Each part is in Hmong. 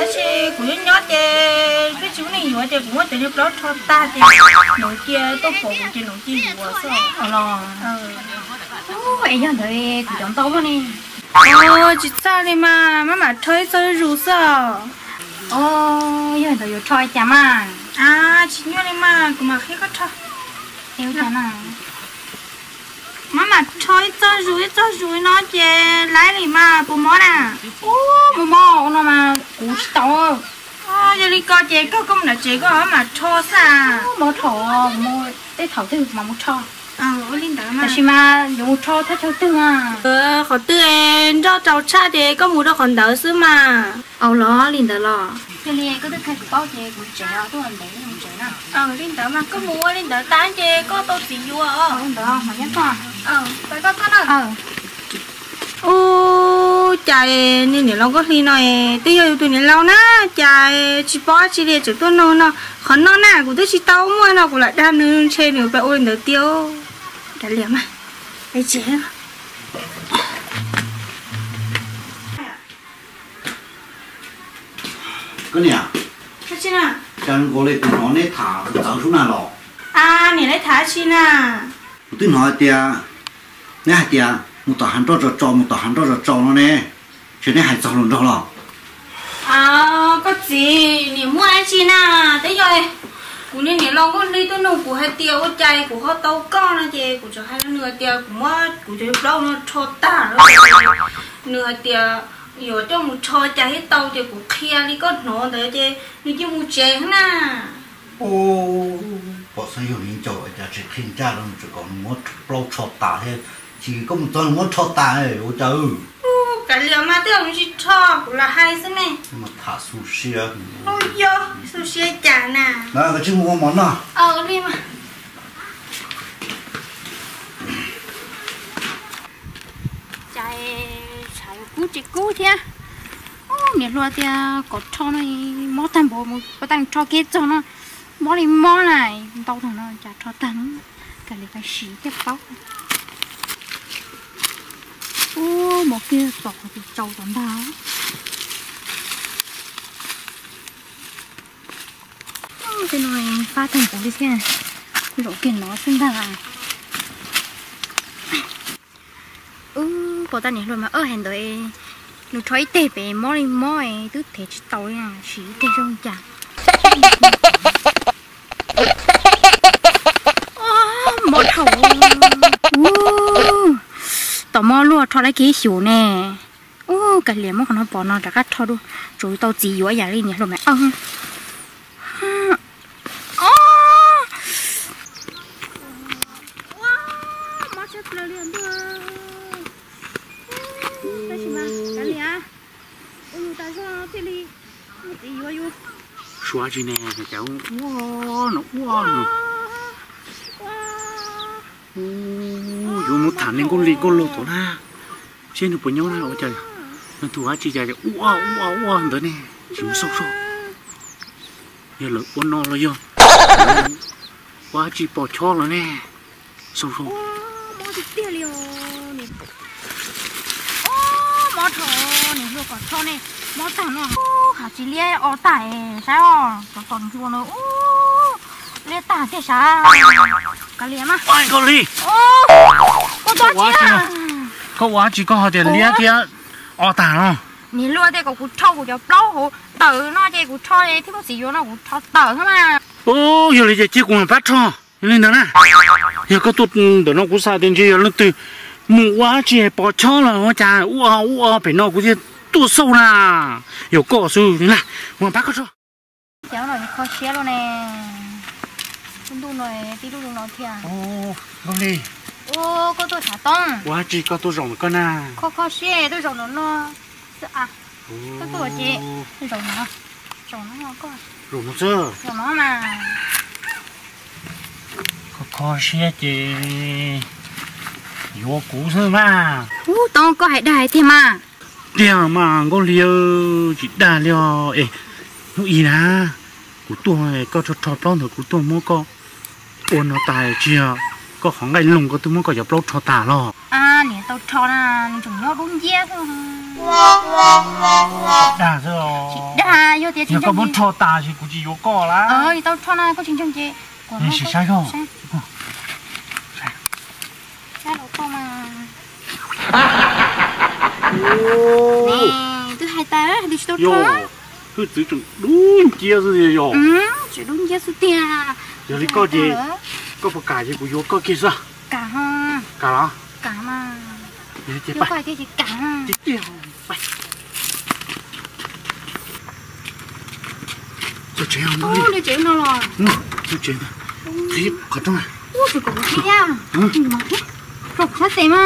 Tab sis kuv nyob nyob ces peb tsis muaj neeg yuav ces kuv muab cov niag plaub rho tag ces nws cia tuaj pom kuv ces nws cia yuav xwb los. Es yog ntawd kuv cov ntau luaj ne. Tsis txaj li mas, maj mam rho ib txoj zus xwb os. Yog ntawd yuav rho li cas mas? Tsis nyuaj li mas, kuv mam qhia koj rho. Maj mam rho ib txoj zus ib txoj zus no ces laib li mas puas mob na? Ub, mob mob ua no mas kuv tsis tau. Yog li ko ces koj koj mus nram tsev koj maj mam rho xwb. Mob dhau, mus tej thaum twg mas mus rho. Ua li ntawd mas. Tab sis mas yuav mus rho thaj chaw twg mas? Qhov twg nroj rau tshaj ces koj mus rau qhov ntawd xwb mas. Au los li ntawd los. Yog li koj twb qhia kuv paub ces kuv tsev os, tuaj ntev mus tsev na. Li ntawd mas koj mus ua li ntawd tas ces koj tau txiv yuav os. Li ntawd mas nyob koj. Ua cas niag niam laus Nkauj Hli no twb yog yus tus niam laus na, cas tsis paub dab tsi li tseem tuaj nug no. Qhov no na kuv twb tsis tau muaj no kuv lam dag nws ntshe nws pab ua li ntawd tiag. Dag liam mas, es tsev. Koj niam, cas nkaus li kuv hnov neb tham txawv sub na los? Niam, neb tham dab tsi na? Kuv twb hnov hais tias neb hais tias mus tom hav nroj tso tso, mus tom hav nroj tso tso no ne, ntshe neb hais txog hluas nraug los? Koj txiv, niam muaj dab tsi na, twb yog kuv niag niam laus Nkauj Hli tuaj nug kuv hais tias ua cas kuv ho tau koj no ces kuv tsuas hais rau nws hais tias kuv muab kuv cov plaub no rho tag lawm. Nws hais tias yuav coj mus rho cas thiaj tau ces kuv qhia li koj hnov ntawd ces nws cia mus tsev na. Pom xeeb yog li ncauj cas tsis qhia ncaj rau nws tseem kom nws muab plaub rho tas thiab, ces koj mus txog nws muab rho tas ua cas? Kav liam mas, twb yog nws tsis rho, kuv lam hais xwb ne. Mas tham xu siab. Yog xu siab cas na. Koj cia li mus ua mov noj. Li mas. Cas tshav kub tsis kub thiab. Niam hluas tias kom rho no, mob tag npaum mus ua tag rho kiag txog no, mob li mob na, ntau tag no cas rho tag no, kav liam pais siv thiaj paub. Ub, mov kiag tom qhov twg tsau tom ntag. Tej no fab tag npaum li thiab, zaum kiag no xwb ntag. Ub, pom tab niam hluas mas hais ntawd, nws rho ib teg pem mob li mob twb thev tsis tau li, siv ib teg zoo cas. Mob dhau. Ub, tom mob luaj rho tau kiag ib xyus ne. Ub, kav liam muab qhov no pov no rov qab rho dua, tsuas tau txiv yuav yam li niam hluas mas. Mob tshaj plaws li ntuj. Tab sis mas kav liam, ua yus tas zog thiaj li muaj txiv yuav yus. Suav tsis ne, cas ua no ua no. Yuav mus tham niag Nkauj Hli Nkauj Laug tom na, seb nws puas nyob na, ua cas nws tus dab tsi cas ua ua ua ntawd ne, tsis mus xauj xauj. Yog lawv ua no los yog ua dab tsi pos chob lawm ne, xauj xauj. Mob dhau, niam hluas kom rho ne, mob tag no. Ub, hav tsis liab o tag saib os, tom tom niam hluas no ub, liab tag tiag sav. Kav liam mas. Nkauj Hli, koj ua dab tsi koj ho tias liab thiab o tag no? Niam hluas tias kom kuv rho kuv cov plaub hauv tawm no ces kuv rho thiaj muaj txiv yuav no kuv rho tawm xwb mas. Ub, yog li ces cia kuv mam pab rho. Yog li ntawd na, yog koj tuaj ntawm no kuv xav tias ntshe yog leej twg mus ua dab tsi pos chob los ua cas ua ua pem no kuv thiaj tuaj xauj na. Yog koj xwb na, kuv mam pab koj rho. Cov no kho siab luaj ne. Lub ntuj no tib lub lub no thiab. Nkauj Hli, ua koj tuaj xav toob ua dab tsi koj tuaj zaum ntawm koj na? Kho kho siab tuaj zaum ntawm no xwb. Koj tuaj ces zaum no, zaum no koj, zaum no xwb, zaum no mas. Kho kho siab ces yuav kuv xwb mas. Ub, toob koj hais dag hais tiag mas. Tiag mas Nkauj Hli, tsis dag li os. Es hnub ib na, kuv tuaj koj rho rho plaub ntawd kuv tuaj muab koj ua no tas tsis yog koj qhov nqaij loog koj twb muab koj cov plaub rho tas los? Niam tau rho na, nws tseem nyob dub nciab xwb. Dag xwb os. Tsis dag. Yog koj muab rho tas ces kuv tsis yuav koj lawm. Tau rho na, koj tsis ntseeg ces kuv saib saib. Twb hais tas hais tias tsis tau rho. Hwj txwv tseem dub nciab xwb tiag yog. Tseem dub nciab xwb tiag. Yog li koj ces koj puas kam ces kuv yuav koj kiag xwb. Kam, kam los kam mas. Yuav koj kiag ces kam. Tib tiag. Txog tsev no los. Txog tsev, qhib qhov rooj. Ub, tsis kom kuv qhib thiab. Rau kuv sab tes mas.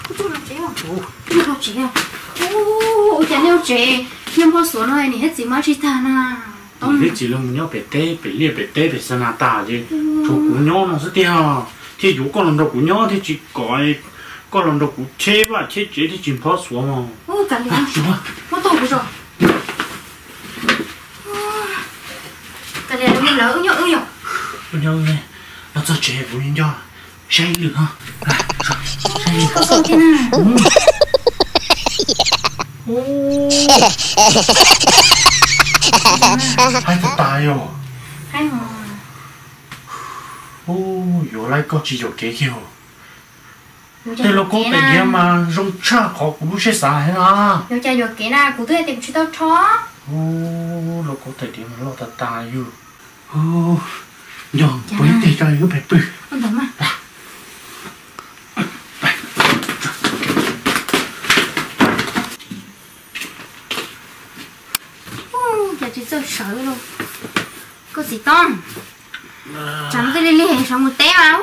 Kuv tsuj los tsev. Ub, ua cas nej ua tsev nyob npog xuav no niam thiab txiv mas tsis tag na. Niam thiab txiv los mus nyob pem teb, pem liaj pem teb pem xa nas tas ces tshuav kuv nyob no xwb tiag. Thiaj yuav koj los nrog kuv nyob thiaj tsis kom koj los nrog kuv cheb vaj cheb tsev thiaj tsis npog xuav mog. Muab tau kuv tso. Los txog tsev kuv nco saib lwm no. Haib tas tas yog. Yuav lawv koj tsis yuam kev kiag. Tej lauj kaub tais diav mas zoo tshaj qhov kuv lub siab xav heev na. Yuav cas yuam kev na, kuv twb hais tias kuv tsis tau rho. Lauj kaub tais diav mas loj tas tas yug. Nco, pw ib teg tso wb pais pw. Cas tsis txawj sawv li. Koj txiv Tooj, tsam twb lig lig sawv mus teb mas,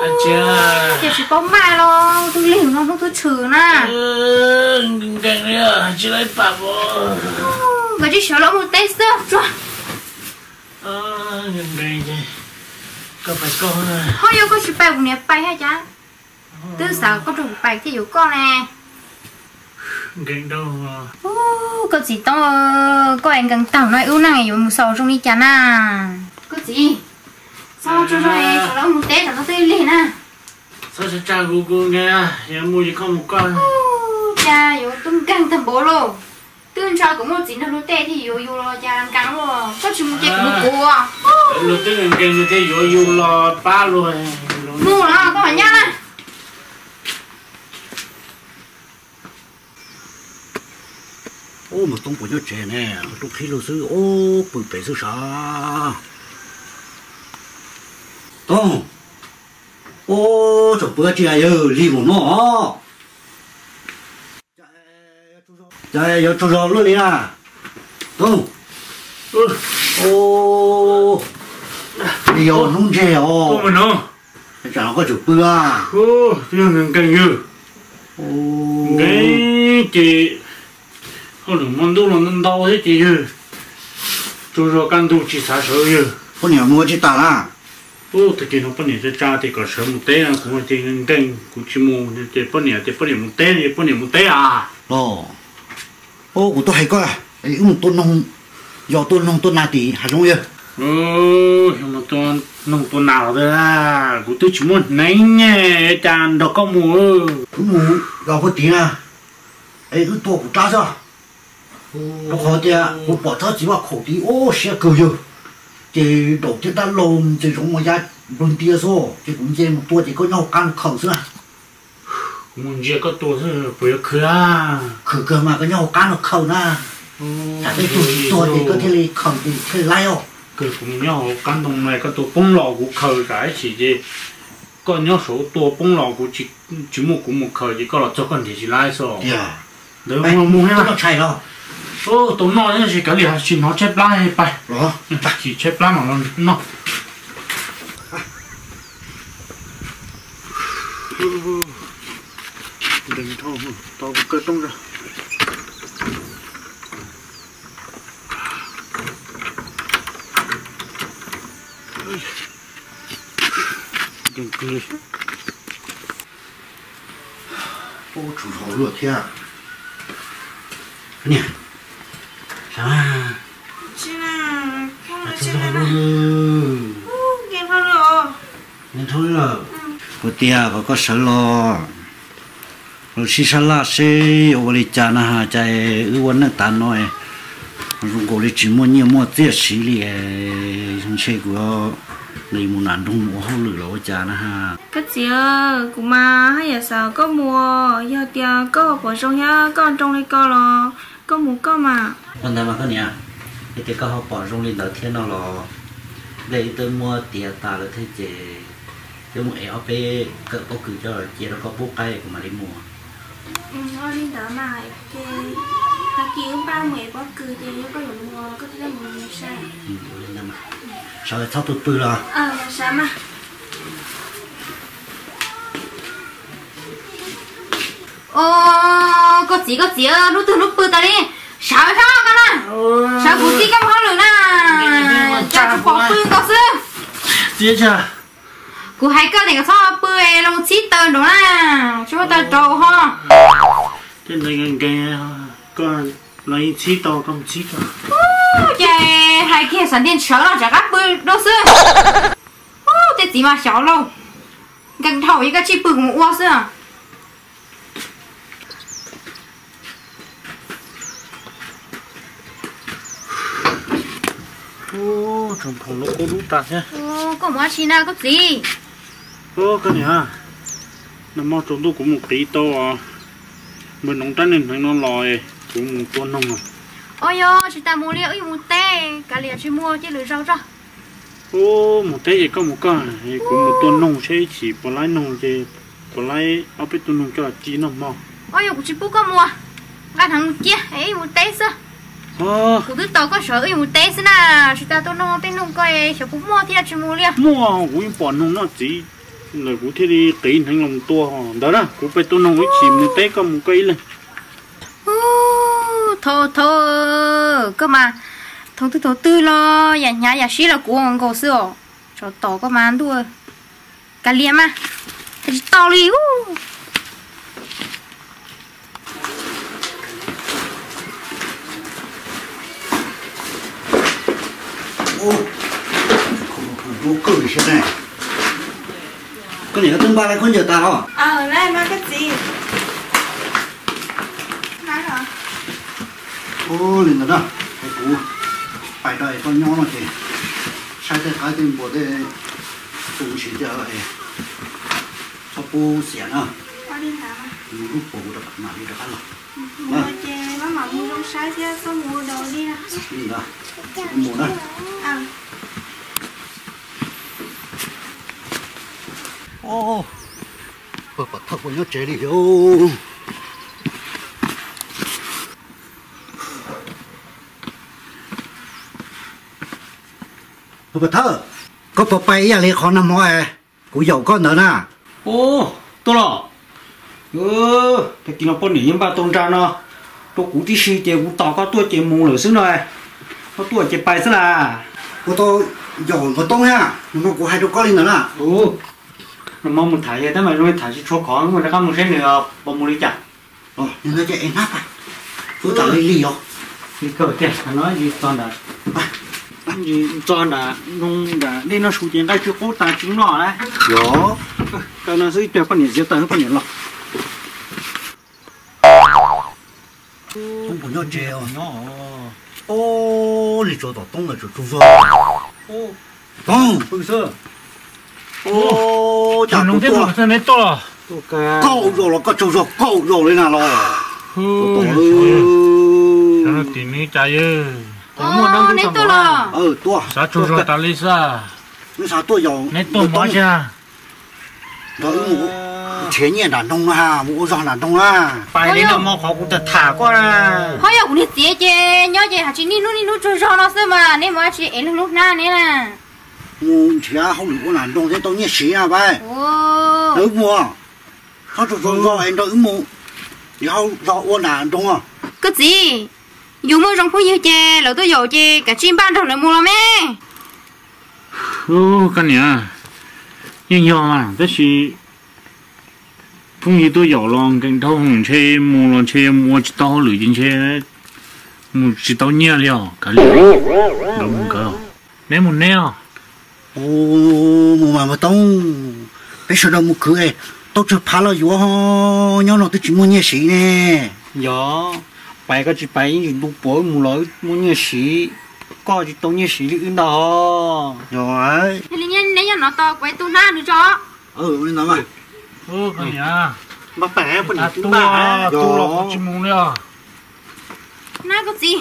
ces tsis paub maj los twb lig no hnub twb tshwm na. Nkawd tsis sawv los mus teb xwb tsuag. Ho yog koj tsis pais kuv niam pais haj cas. Twb xav koj rau kuv pais thiaj yuav koj ne. Ub, koj txiv Tooj, koj es nkees tag no ub neej yuav mus xaus zoo li cas na. Koj txiv, txhob tsuag zog, tsam los mus teb tsam no twb lig na. Txhob tsa kuv, kuv nkees, yog mus ces koj mus koj. Cas yuav tub nkeeg tag npaum lauj. Twb ntshe kuv muaj txiv nrog luag tej thiaj yuav yus los cas nkees luaj, koj tsis mus ces kuv mus kuv. Luag twb nkees nkees nws thiaj yuav yus los pab luag. Mus los koj mam nyab na. Ub, mas Tooj puas nyob tsev ne, rooj qhib lug xwb, ub, pw pem xwb sav. Tooj, ub, tseem pw tsi yawg, lig mus no. Cas yuav tsaug zog luaj li na? Tooj, ub, yog hnub ntseg os. Tsam no koj tseem pw a? Nkees yawg, nkees ces hauj lwm hmo ntuj los ntau thiab ces yawg tsaug zog kaj ntug tsis xav sawv yawg. Poj niam mus ua tsi tas na? Ub, tag kis no poj niam tsa tsa tias kom sawv mus teb, kuv tias nkees kuv tsis mus, ces poj niam tias poj niam mus teb, poj niam mus teb a. Los, ub, kuv twb hais koj, wb mus tua noog, yog tua noog tua nas tim hav zoov yawg. Yog mus tua noog tua nas los, kuv twb tsis muaj hneev, cas nrog koj mus. Wb mus yog puag tid na, es wb tua kuv rab xwb. Rau qhov tias kuv pom tsob txiv vaj khaum tid ub siab kawg yawg, ces daum thiab dab laug ntxeev zoov mas ya npawg ntia xwb, ces kuv nce mus tua ces koj nyob hauv qab no khaws xwb na. Kuv mus ntsia koj tua xwb puas yuav khwv a? Khwv kawg mas koj nyob hauv qab no khaws na. Tsam tej tug tsis tuag ces koj thiaj li khaws ces thiaj li laib os. Kawg kuv mus nyob hauv qab ntoo no koj tua poob los kuv khaws tsam ib chim ces koj nyob saud tua poob los kuv tsis muaj kuv mus khaws ces koj los txog koj nrhiav tsis laib xwb. Ntawd mus mus tsis tau noj tab sis kav liam tsis hnov tshaib plab pais, tag kis tshaib plab mam los noj. Ub, tsaug zog luaj thiab. Niam, nkees dhau lawm, kuv tias kom koj sawv los. Sib sab laj seb yuav ua li cas na has, cas wb ua neej tav no zoo nkaus li tsis muaj nyiaj muaj txiaj siv li. Ntshe kuv nqis mus nram nroog mus ua hauj lwm los ua cas na has. Koj txiv, kuv mas haj yam xav koj mus, yog tias koj pom zoo thiab koj nroo li ko los koj mus koj mas. Ua ntawd mas koj niam, yog tias koj ho pom zoo li ntawd thiab no los nplej wb twb muab tiav tas lawm thiab ces wb mus ev ob peb kawm pob kws coj cia rau koj pub qaib kuv mam li mus. Ua li ntawd mas, ces tag kis wb npaj mus ev pob kws ces yog koj yuav mus koj thiaj mus sai. Sawv txhob pw pw los. Os, koj txiv, koj txiv, hnub twg hnub pw tas li, sawv txhob koj na, sawv kuv txib koj mus hauj lwm na, cas tsuas pom pw nkaus xwb. Kuv hais koj tias kom txhob pw, los mus txhib taws nraud na, tsis muaj taws rau ho. Tej ntawd nkees nkees, koj los yeej txhib tau, koj mus txhib koj. Ces hais kiag xav ntiag sawv los rov qab pw dua xwb. Tej txiv mas xyov lauj, nkees dhau, yog koj tsis pw kuv mus ua xwb. Tsoom phoom lub qub lub tas thiab. Koj mus ua si na koj txiv? Koj niam, nag hmo tsaus ntuj kuv mus qiv tau npawg Noov rab niag hneev no los, kuv mus tua noog. Os, yog tsis tas mus li, wb yuav mus teb, kav liam tsis mus cia lwm zaus tso. Mus teb ces koj mus koj, kuv mus tua noog seb ib chim puas laib noog ces puas laib ob peb tug noog coj los ci noj hmo. Os, yog kuv tsis pub koj mus, nqa hneev mus cia es wb mus teb xwb. Kuv twb tos koj sawv wb yuav mus teb xwb na, tsis tas tua noog tej noog ko xyov puas muaj thiab tsis mus li. Muaj, kuv yeej pom noog noj txiv lawm kuv thiaj li qiv hneev los tua ntawd na, kuv pem tua noog ib chim mus teb koj mus koj ib leeg. Thaum, thaum, koj mas thaum twg thaum twg los yam hnyav yam sib los kuv nkaus xwb os. Tsov tom koj mas ntuj, kav liam mas, tsis tau li. Koj niam twb npaj lawv khaub ncaws tas los? Li ntawd na, kuv pais rau es koj nyob no ces saib tej qaib tej npua tej tu siv tiag, txhob pub xiam na. Mus lub pus rau mam li rov qab los. Li ntawd, mus na. Pog Pov Thawj puas nyob tsev li os? Pog Pov Thawj, koj puas pais ib yam li qhov nag hmo kuv yaum koj ntawd na? Tuaj los, tag kis no poj niam yeej npaj tau nra no rau kuv tib si ces kuv tos koj tuaj ces mus lawm xwb no. Koj tuaj ces pais xwb las. Kuv tau yaum npawg Toob thiab, nag hmo kuv hais rau koj li ntawd na. Nag hmo mus tham yawg tab mas zoo li tham tsis tshua khov, mus rov qab mus saib nws puas mus li cas. Nws no ces es hnab pais, kuv tam li li os. Li kawg tiag, no txog nram, txog nram nroo nram dej noj su ces nqaij tsw qub tas tsis noj lawm. Yog, kaw no xwb, ib pliag poj niam txiav taws poj niam los. Toob puas nyob tsev os? Os, li tsuas tom Toob ntawd tsuas tsaug zog. Toob, cas kuv tuaj, koj ua zaus los koj tsaug zog, koj ua zaus li na los? Tim nws cas yog? Neb tuaj los? Xav tsaug zog tas li xwb. Neb xav tuaj yaum, neb tuaj mus ua cas? Nrog wb mus nrhiav nyiaj nram nroog na, mus ua zog nram nroog na. Pais li no mas qhov kuv tham tham koj na. Ho yog kuv niag txiv ces nyob ces hais tsis niaj hnub niaj hnub tsaug zog no xwb mas neb mus dab tsi es lub hnub hnab neb na. Mus nrhiav hauj lwm ua nram nroog thiaj tau nyiaj siv na pab. Nrog wb mus, txhob tsaug zog es nrog wb mus nrhiav hauj zog ua nram nroog. Koj txiv, yus muaj zoo phooj ywg ces lawv tuaj yaum ces kav tsij npaj nrog lawv mus los me. Koj niam, yeej yog mas tab sis phooj ywg tuaj yaum los nkees dhau, ntshe mus los ntshe mus ua tsis tau hauj lwm ces ntshe mus tsis tau nyiaj li os. Kav liam, nkawd mus nkawd, neb mus neb os. Mus mas Npawg Toob, peb sawv daws mus khwv es, Tau tsawg phav los yuav ho, nyob no twb tsis muaj nyiaj siv ne. Yog, pais koj tsis pais ib ntsis ntu puav mus los muaj nyiaj siv, koj tsis tau nyiaj siv li wb ntag. Yog, neb nyob no tos kuv tus hnab nws tso. Npaj pais, tu los kuv tsis mus li os. Nab koj txiv,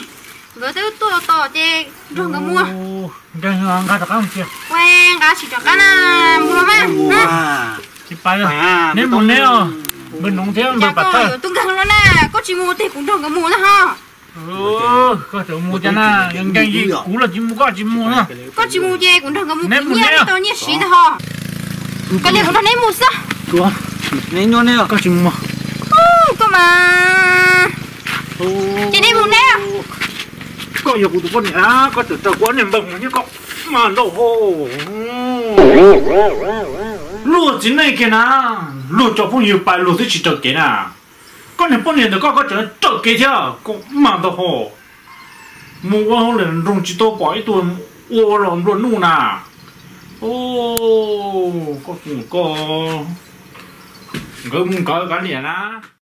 nkawd twb tuaj tos ces nrog nkawd mus. Nqa rov qab mus, nqa tsis rov qab na, mus los mas. Tsis pais, neb mus neb os, npawg Noov thiab npawg Pam Thawj. Yuav tub nkeeg los na, koj tsis mus ces kuv nrog nkawd mus na ho. Koj tseem mus cas na, nkees li kuv los tsis mus koj tsis mus na. Koj tsis mus ces kuv nrog nkawd mus, kuv nyiaj tau nyiaj siv ntag ho. Koj niam kuv nrog neb mus xwb. Koj tsis mus, koj mas, ces neb mus neb. Koj yog kuv tus poj niam na, koj tseem raws kuv niag npawg mus thiab koj mas ntau hau. Luag txiv neej kiag na, luag cov phooj ywg pais luag twb tsis raws kev na. Koj niag poj niam ntawm koj, koj tseem raws kev thiab, koj mas ntau hau. Mus ua hauj lwm nroog tsis tau pom ib tug ua ua los nplua nuj na. Koj, koj, nkawd mus nkawd kav liam na.